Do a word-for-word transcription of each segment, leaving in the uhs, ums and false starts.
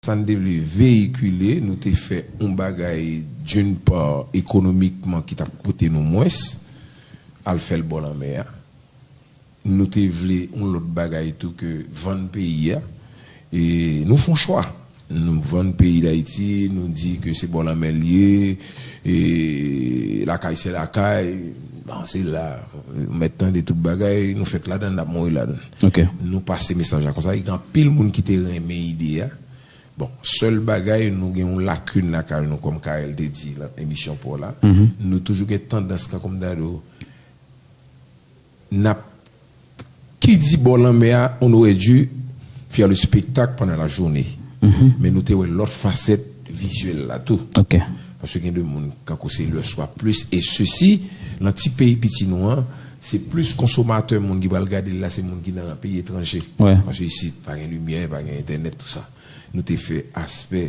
Sa n te vle veyikile, nou te fè yon bagay, d'une part, ekonomikman, ki t ap koute nou mwens, al fè l bò lanmè a. Nou te vle yon lòt bagay tou ke vann peyi a. E nou fè yon chwa. Nou vann peyi Dayiti, nou di ke se bò lanmè l ye, e lakay se lakay, bon, se la, ou mèt tande tout bagay, nou fèt ladan l, n ap mouri ladan l. Nou pase mesaj la konsa, e gen anpil moun ki te renmen ide a. Bon, sèl bagay, nou gen yon lakin lakay nou, kòm Carel te di nan emisyon pa w la. Nou toujou gen tandans, kan kòm dado, n ap, ki di bò lanmè a, on aurait dû faire le spectacle pendant la journée. Men nou te wè lòt fasèt vizyèl la tou. Paske gen de moun, kankou se lè swa plis, e sesi, nan ti peyi piti nou an, se plis konsomatè moun ki pral gade l la, se moun ki nan peyi etranje. Paske isit, pa gen limyè, pa gen entènèt, tou sa. Nou te fè aspè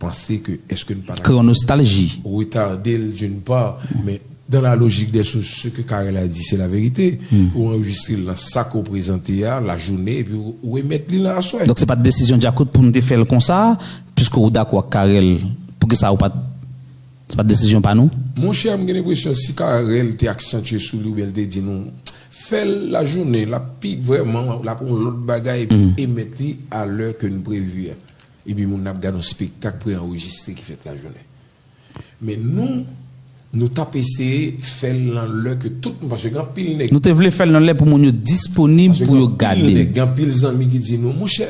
panse ke èske n pa ta kreye yon nostalji, retade l d'une part, men dans la logique des choses, ce que Carel a dit, c'est la vérité. Ou anrejistre l nan sa ke w prezante a, lajounen, epi ou, ou remèt li nan aswè. Donk, se pa t desizyon Djakout pou nou te fè l konsa, piske ou dakò ak Carel, poukisa ou pa t, se pa t desizyon pa nou? Monchè, m gen enpresyon si Carel te aksantye sou li oubyen l te di nou, fè l lajounen, l ap pi vrèman, l ap yon lòt bagay, epi emèt li a lè ke n previ a. Epi moun nan ap gade yon spektak pre-anrejistre ki fèt lajounen. Men nou, nou t ap eseye fè l nan lè ke tout moun, paske gen anpil nèg. Nou te vle fè l nan lè pou moun yo disponib pou yo gade. Paske gen anpil nèg, gen anpil zanmi ki di nou, monchè,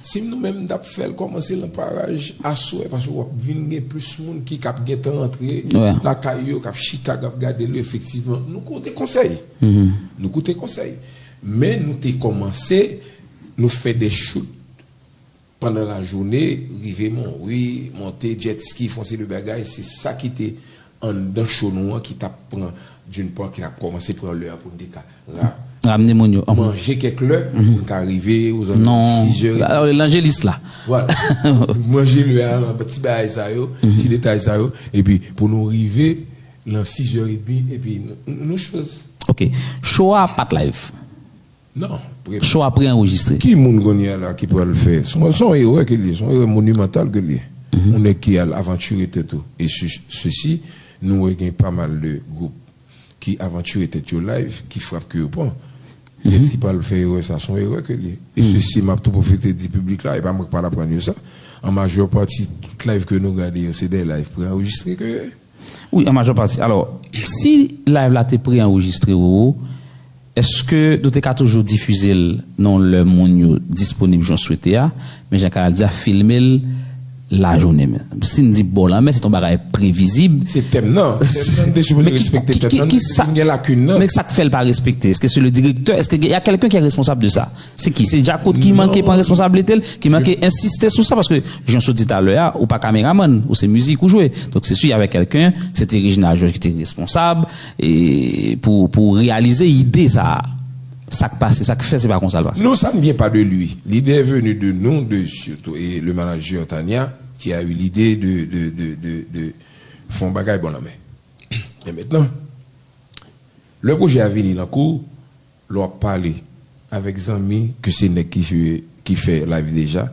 si nou menm n t ap fè l kòmanse nan paraj aswè, paske w ap vin gen plis moun ki k ap gentan rantre lakay yo, k ap chita, k ap gade l, efektivman, nou koute konsèy. Nou koute konsèy. Men nou te kòmanse, nou fè de shoot pandan lajounen, rive Monwi, monte jet ski, fè yon seri de bagay, se sa ki te anndan cho nou an ki t ap pran, d'une part, ki t ap kòmanse pran lè a pou n te ka ra-, ramne moun yo, manje kèk lè, pou n ka rive ozantou sizè. Lanjelis la. Vwala. Manje lè a, ti bagay sa yo, ti detay sa yo, epi pou nou rive nan sizè edmi, epi nou, nou choz. Ok. Cho a pa t live. Non. Cho a pre-anrejistre. Ki moun kounye a la ki pral fè? Se yon, se yon erè ke l ye, se yon erè monimantal ke l ye. Yon nèg ki al avantire tèt ou. E se, sesi, nou wè gen pa mal de gwoup ki avantire tèt yo live, ki frap ke yo pran. Kiyès ki pral fè erè sa? Se yon erè ke l ye. E sesi, m ap tou pwofite di piblik la, e pa mwen k pral aprann yo sa. An majè pati, tout live ke nou gade yo, se de live pre-anrejistre ke yo ye. Wi, an majè pati. Alò, si live la te pre-anrejistre, Roro, èske nou te ka toujou difize l nan lè moun yo disponib jan w swete a? Men jan Carel di a, filme l lajounen. Men si n di bò lanmè, se yon bagay previzib. Se tèm nan. Tèm nan, nou te sipoze respekte tèm nan, nou te vin gen lakin nan. Men sa k fè l pa respekte? Èske se le direktè? Èske y a quelqu'un qui est responsable de ça? Se ki? Se Djakout ki manke pran responsablite l, ki manke ensiste sou sa, paske jan w sot di talè a, ou pa kameramann, ou se mizik ou jwe. Donk, se si y avè kèlken, se te Reginald Georges ki te responsab, e pou, pou reyalize ide sa a. Sa k pase, sa k fè se pa konsa l pase. Non, ça ne vient pas de lui. L'idée est venue de nous, de surtout, et le manager Tania, qui a eu l'idée de, de, de, de, de fè yon bagay bò lanmè. Men mentnan, lè pwojè a vini nan kou, lè w ap pale avèk zanmi ke se nèg ki, ki fè live deja,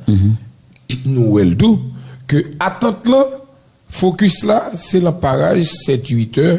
nou wè l tou, ke atant lan, fokis la, se nan paraj sèt, uit è,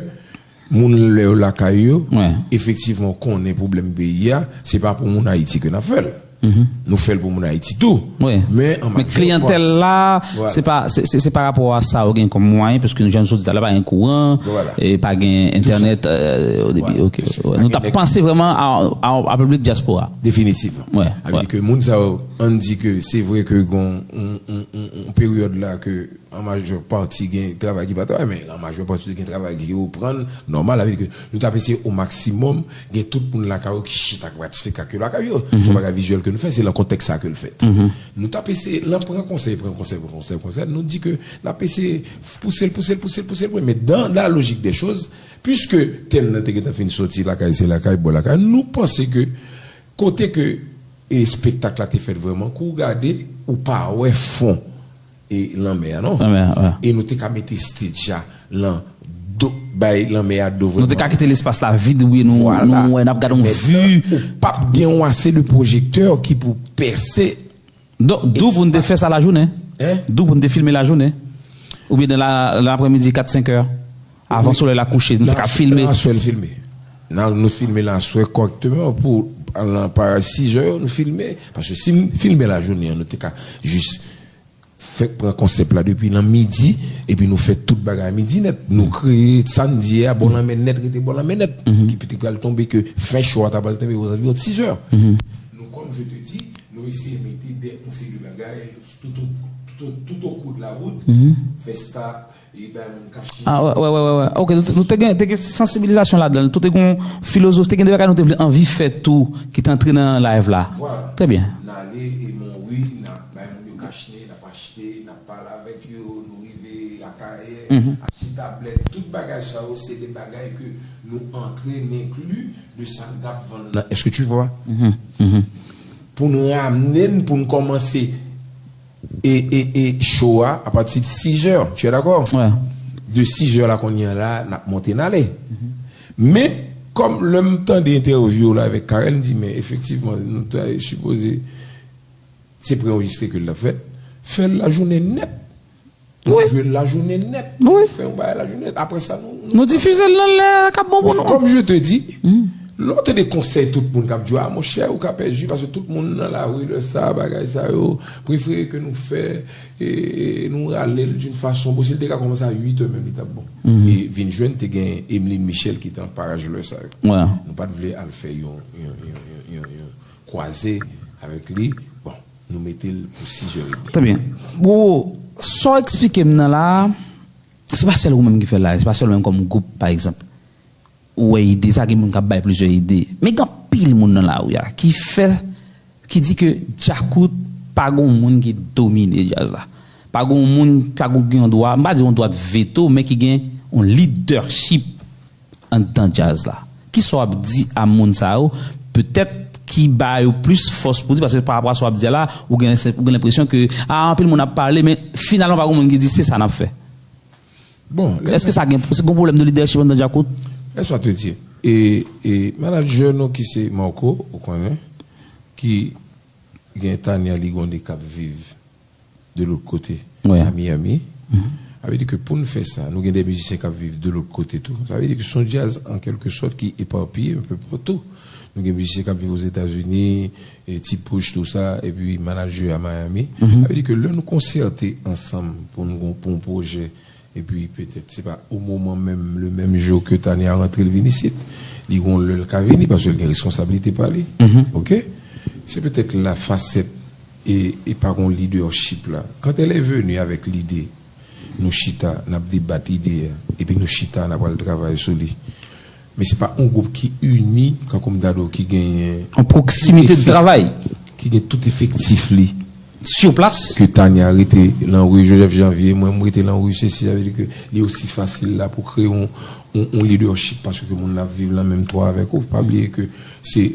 moun lè yo lakay yo, efektivman, w konnen pwoblèm peyi a, se pa pou moun Ayiti ke n ap fè l. Nou fè l pou moun Ayiti tou. Men an majè pati, kliyantèl la, se pa, se, se, se pa rapò a sa yo gen kòm mwayen, paske nou, jan nou sot di talè, pa gen kouran, e pa gen entènèt, e, o debi, ok. Nou t ap panse vrèman a, a, a piblik dyaspora. Definitivman. Sa vle di ke moun sa yo, ann di ke se vre ke gon, on, on, on, on peryòd la ke an majè pati gen travay ki pa travay, men an majè pati gen travay ki reprann nòmal, sa vle di ke nou t ap eseye o maksimòm gen tout moun lakay yo ki chita k ap gad espektak yo lakay yo. Se yon bagay vizyèl ke nou fè, se nan kontèks sa ke l fèt. Nou t ap eseye, lan pran konsèy, pran konsèy, pran konsèy, konsèy, nou di ke n ap eseye pouse l, pouse l, pouse l, pouse l, men dans la logique des choses, piske tèm nan te gentan fin soti, lakay se lakay, bò lakay, nou panse ke kote ke espektak la te fèt vrèman, kou w gade, ou pa wè fon e lanmè a, non. E nou te ka mete stage a lan do, bay lanmè a do vrèman. Nou te ka kite lespas la vid, wi, nou, nou wè, n ap gade yon vi. Ou p ap gen yon ase de pwojektè ki pou pèse. Donk, d'où pou n te fè sa lajounen. Dou pou n te filme lajounen. Oubyen nan la, nan aprèmidi, kat, senk è. Avan solèy la kouche, nou te ka filme. Nan aswè l filme. Nan, nou filme nan aswè kòrèkteman pou, nan pa sizè, nou filme. Paske si n filme lajounen an, nou te ka jis fèk pran konsèp la depi nan midi, epi nou fè tout bagay midi nèt. Nou kreye sa n di a bò lanmè nèt, rete bò lanmè nèt. Ki te pral tonbe ke fen cho a ta pral tonbe ozanviwon sizè. Nou, comme je te dis, nou eseye mete de, yon seri de bagay, tout, tout, tout au cours de la route, fè sta, e bay moun kache. Ah, wè, wè, wè, wè, wè. Ok, nou, nou te gen, te gen sansibilizasyon ladan l. Tou te gen yon filozofi, te gen de bagay nou te vle anvi fè tou, ki te antre nan live la. Vwala. Trè byen. N ale e Monwi, n ap bay moun yo kachnen, n ap achte, n ap pale avèk yo, nou rive Akayè, achte tablèt, tout bagay sa yo, se de bagay ke nou antre, n enkli de sa n t ap vann nan. Est-ce que tu vois? Pou n ramne n, pou n kòmanse e, e, e show a apati de sizè. Tu es d'accord? De sizè la kounye a la, n ap monte n ale. Men, kòm lè m tande entèvyou la avèk Carel, m di, men efektivman, nou ta sipoze, se pre-anrejistre ke l ap fèt. Fè l lajounen nèt. Nou jwe l lajounen nèt. Nou fè yon bagay lajounen nèt. Apre sa, nou, nou difize l nan lè k ap bon pou nou. Comme je te dis, lè w tande konsèy tout moun k ap di w, a, monchè, ou ka pèdi, paske tout moun nan lari lè sa, bagay sa yo, prefere ke nou fè, e, nou rale l d'une façon, bon, si l te ka kòmanse a uit è menm, li t ap bon. E vin jwenn, te gen Emeline Michel ki te an paraj lè sa yo. Nou pa t vle al fè yon, yon, yon, yon, yon, yon kwaze avèk li. Bon, nou mete l pou sizè edmi. Trè byen. Bon, sa w eksplike m nan la a, se pa sèl ou menm ki fè l la, se pa sèl ou menm kòm gwoup, pa egzanp. Ou wè ide, sa gen moun k ap bay plizyè ide. Men gen anpil moun nan lari a ki fè, ki di ke djakout pa gen moun ki domine djaz la. Pa gen moun, pa gen yon dwa, m pa di yon dwa de veto, men ki gen yon leadership anndan djaz la. Kisa w ap di a moun sa yo? Petèt ki ba yo plis fòs pou di, paske pa rapò a sa w ap di a la, ou gen, ou gen lenpresyon ke, a, anpil moun ap pale, men finalman pa gen moun ki di, se sa n ap fè. Bon, èske sa gen, se gen pwoblèm de lidèchip anndan Djakout? Laisse-moi te dire. E, e manadjè nou ki se Marco, ou konnen, ki gen Tania Ligonde k ap viv de lòt kote, a Miami. Sa vle di ke pou n fè sa, nou gen de mizisyen k ap viv de lòt kote tou. Sa vle di ke se yon djaz, an kèlke sòt, ki epapiye un peu partout. Nou gen mizisyen k ap viv Ozetazini, e Ti Pouch, tou sa, epi manadjè a Miami. Sa vle di ke lè nou konsète ansanm pou nou, pou yon pwojè, epi petèt, se pa o moman menm, le menm jou ke Tania rantre, l vin isit. Li gon lè l ka vini, paske l gen responsablite pa li. Oke? Se petèt la fasèt e, e pa gon lidèchip la. Quand elle est venue avec l'idée, nou chita, n ap debat ide a, epi nou chita, n ap al travay sou li. Men se pa yon gwoup ki ini, kankou m ta di w, ki genyen yon pwoksimite de efek-, travay, ki gen tout efektif li. Sur place? Ke Tania rete Lanri Joseph Janvier, mwen m rete Lanri sesi, sa vle di ke li osi fasil la pou kreye yon, yon, yon lidèchip, paske moun la ap viv nan menm twa avèk ou. Pa bliye ke se,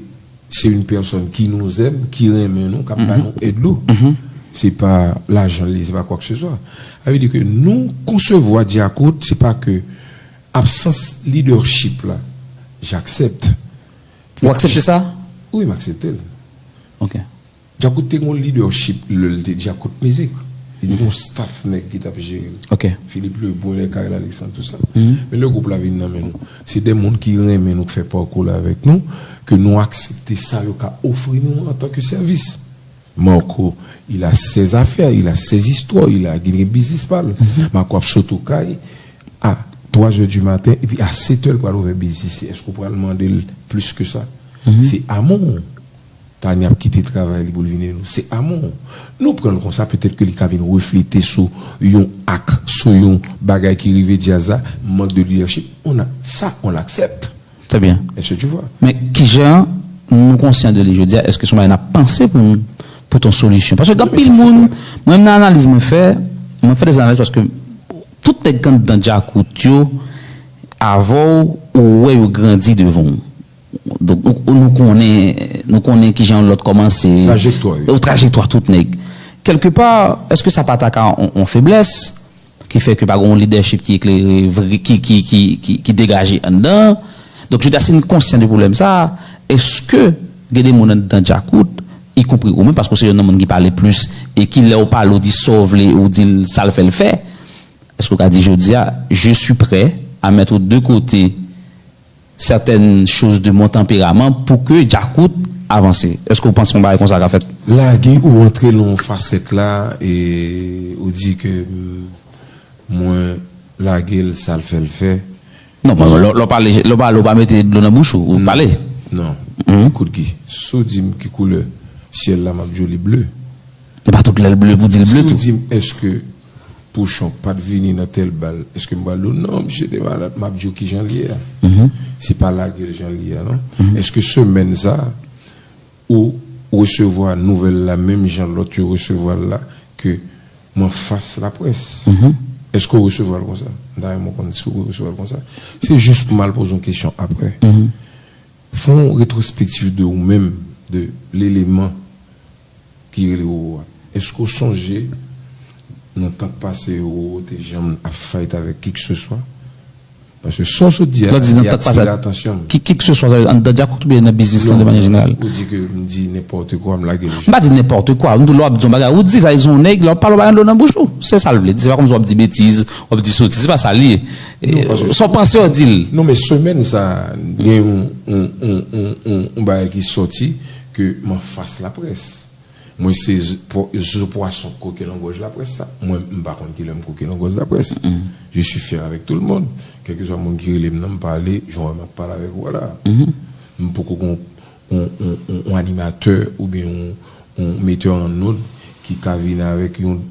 se yon pèsòn ki nou zèm, ki renmen nou, k ap ba nou èd lou. Se pa lajan li, se pa kwa ke se swa. Sa vle di ke nou konsevwa Djakout, se pa ke absans lidèchip la, j'accepte. Ou aksepte sa? Wi, m aksepte l. Ok. Djakout te gon lidèchip lè l te Djakout Mizik. Li te gon staff nèg ki t ap jere l. Ok. Philippe Lebrun, Carel Alexandre, tout sa. Men lè gwoup la vin nan men nou, se de moun ki renmen nou, k fè pakou la avèk nou, ke nou aksepte sa yo ka ofri nou antanke sèvis. Marco, il a ses affaires, il a ses histoires, il a, li gen biznis pa l. Marco ap sot ou kay a twa zè di maten, epi a sèt è l pral ouvè biznis li. Èske w pral mande l plis ke sa? Se amou. Tania ap kite travay li pou l vin ede nou. Se amou. Nou pran l konsa, petèt ke li ka vin reflete sou yon ak, sou yon bagay ki rive djaz la, mank de lidèchip. On a, sa, on l'accepte. Très bien. Est-ce que tu vois? Men kijan nou konsyan de li jodi a? Èske se yon bagay n ap panse pou n, pou t yon solisyon? Paske gen anpil moun, mwen, nan analiz mwen fè, mwen fè de analiz paske tout nèg k anndan Djakout yo, avè w, ou wè yo grandi devan w. Donk, ou, nou konnen, nou konnen kijan lòt kòmanse. Trajektwa yo. Trajektwa tout nèg. Kèlkepa, èske sa pa ta ka yon, yon feblès ki fè ke pa gen yon lidèchip ki eklere, vre, ki, ki, ki, ki, ki degaje anndan? Donk, jodi a, si n konsyan de pwoblèm sa, èske gen de moun anndan Djakout ikonpri ou menm, paske w se youn nan moun ki pale plis, e ki lè w pale, w di sa w vle, ou di l sa l fè l fè, èske w ka di jodi a, je suis prêt à mettre de côté certaines choses de mon tempérament pour que Djakout avanse? Èske w panse yon bagay konsa ka fèt? Lage ou antre nan yon fasèt la, e ou di ke, mm, mwen lage l, sa l fè l fè. Non, men lè, lè w pale, lè w pale, w pa mete dlo nan bouch ou, ou pale. Non. Ekout, Guy, si w di m ki koulè syèl la, m ap di w li ble. Se pa tout lè l ble pou di l ble tou. Si w di m, èske Pouchon pa t vini nan tèl bal, èske m pral di w non, misye te malad, m ap di w ki jan l ye a. Se pa lage l jan l ye a, non. Èske semèn sa a, ou resevwa nouvèl la menm jan lòt yo resevwa l la, ke m anfas laprès? Èske w resevwa l konsa? M ta renmen konn si w resevwa l konsa. Se jis pou m al poze yon kesyon aprè. Fè yon retwospektif de ou menm, de leleman ki rele Roro a. Èske w sonje nan tan k pase Roro te janm ap fight avèk kikseswa? Paske sa w sot di a, lè w di nan li tan k pase atire a, atansyon m. Ki, kikseswa, sa vle di anndan Djakout oubyen nan biznis lan de manyè jeneral? Ou di ke m di nenpòt kwa, m lage l. M pa di nenpòt kwa. M di w lè w ap di yon bagay, ou di sa, se yon nèg, lè w ap pale, w pa gen dlo nan bouch ou. Se sa l vle di. Se pa kòmsi w ap di betiz, w ap di soti. Se pa sa l ye. Non, paske sa w panse, w di l. Non, men semèn sa a, gen yon, yon, yon, yon, yon, yon bagay ki sòti ke m anfas laprès. Mwen se z-, po-, zo pwason koke nan gòj laprès sa. Mwen, m pa konn kilè m koke nan gòj laprès. Je suis fier avec tout le monde. Kèlkeswa moun ki rele m nan, m pale, jan w wè m ap pale avèk ou a la. M poko gon yon, yon, yon, yon animatè oubyen yon, yon metè an nòt ki ka vin avèk yon,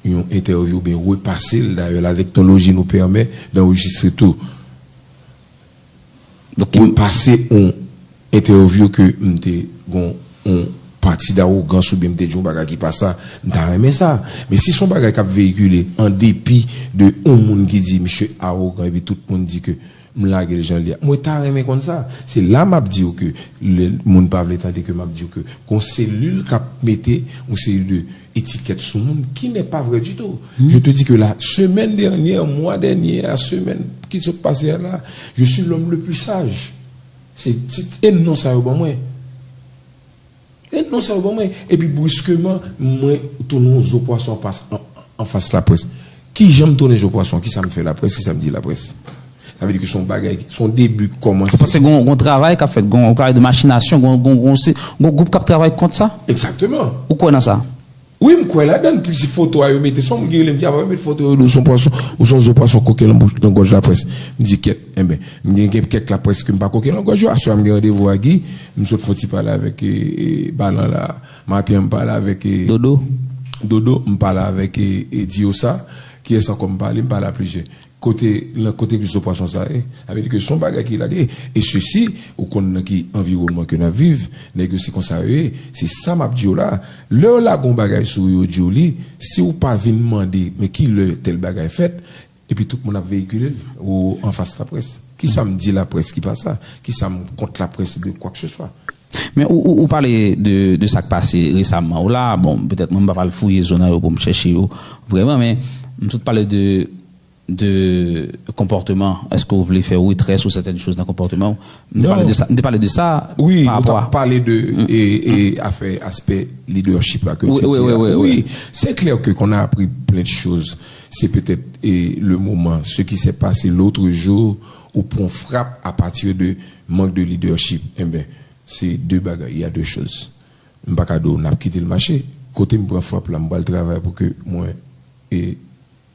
yon entèvyou oubyen repase l. Dayè, la teknoloji nou pèmè d'anrejistre tou. Donk, ou pase yon entèvyou ke m te gon yon pati dawogans oubyen m te di yon bagay ki pa sa, m ta renmen sa. Men si se yon bagay k ap veyikile an depi de yon moun ki di misye awogan epi tout moun di ke m lage l jan l ye a, mwen ta renmen konn sa. Se la m ap di w ke lè moun pa vle tande ke m ap di w ke gon selil k ap mete yon seri de etikèt sou moun ki n'est pas vrai du tout. Je te dis que la semaine dernière, mwa dènye a, semèn ki sot pase a la, je suis l'homme le plus sage. Se tit e non sa yo ban mwen. E non sa yo ban mwen. Epi briskeman, mwen tounen yon zo pwason anpas, an, anfas laprès. Kijan m tounen zo pwason? Kisa m fè laprès? Kisa m di laprès? Sa vle di ke se yon bagay, se yon debi k kòmanse. Ou panse gon, gon travay k ap fèt, gon travay de machinasyon, gon, gon, gon, se, gon gwoup k ap travay kont sa? Egzakteman. Ou kwè nan sa? Wi, m kwè ladan l, plis foto a yo mete, se yon moun ki rele m ki ap mete foto yo, di w se yon pwason, ou se yon zo pwason koke nan bouch, nan gòj laprès. M di, kèt, enben, m gen, gen kèk laprès ke m pa koke nan gòj yo. Aswè a m gen randevou a Guy, m sot fè yon ti pale avèk, e, e, Balan la. Maten an, m pale avèk, e, Dodo. Dodo, m pale avèk, e, e, Diosa. Kiyès ankò m pale? M pale a plizyè. Kote, nan kote ki zo pwason sa ye? Sa vle di ke se yon bagay ki lage. E sesi, ou konn nan ki anviwònman ke n ap viv, nèg yo se konsa yo ye. Se sa m ap di w la. Lè yo lage yon bagay sou ou, yo di w li, si w pa vin mande, men ki lè tèl bagay fèt, epi tout moun ap veyikile l, ou anfas laprès. Kisa m di laprès ki pa sa? Kisa m kont laprès de kwakeseswa? Men ou, ou, ou pale de, de sa k pase resaman. Ou la, bon, petèt mwen m pa pral fouye zo nan yo pou m chèche yo vrèman, men m sot pale de, de konpòteman. Èske ou vle fè retrè sou sètèn choz nan konpòteman ou? M te pale de sa, m te pale de sa. Wi, ou t ap pale de, e, e, afè, aspè leadership la ke ou te di a. Wi, wi, wi, wi. Wi, c'est clair que qu'on a appris plein de choses. C'est peut-être, e, le moment, ce qui s'est passé l'autre jour, ou pran frap à partir de manque de leadership. Enben, se de bagay, il y a deux choses. M pa ka di w n ap kite l mache. Kote m pran frap la, m pral travay pou ke mwen, e,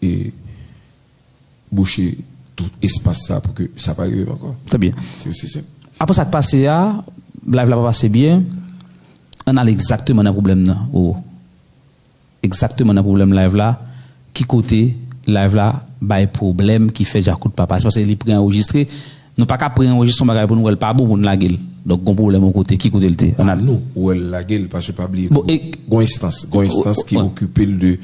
e, bouche tout espas sa pou ke sa pa rive m ankò. Trè byen. Se osi senp. Apre sa k pase a, live la pa pase byen. Ann ale egzakteman nan pwoblèm nan. Ou egzakteman nan pwoblèm live la. Ki kote live la bay pwoblèm ki fè Djakout pa pase? Paske li pre-anrejistre. Nou pa ka pre-anrejistre yon bagay pou nou wè l pa bon pou n lage l. Donk, gon pwoblèm yon kote. Ki kote l te? Ann ale. Nou wè l lage l, paske pa bliye gon enstans, gon enstans ki okipe l de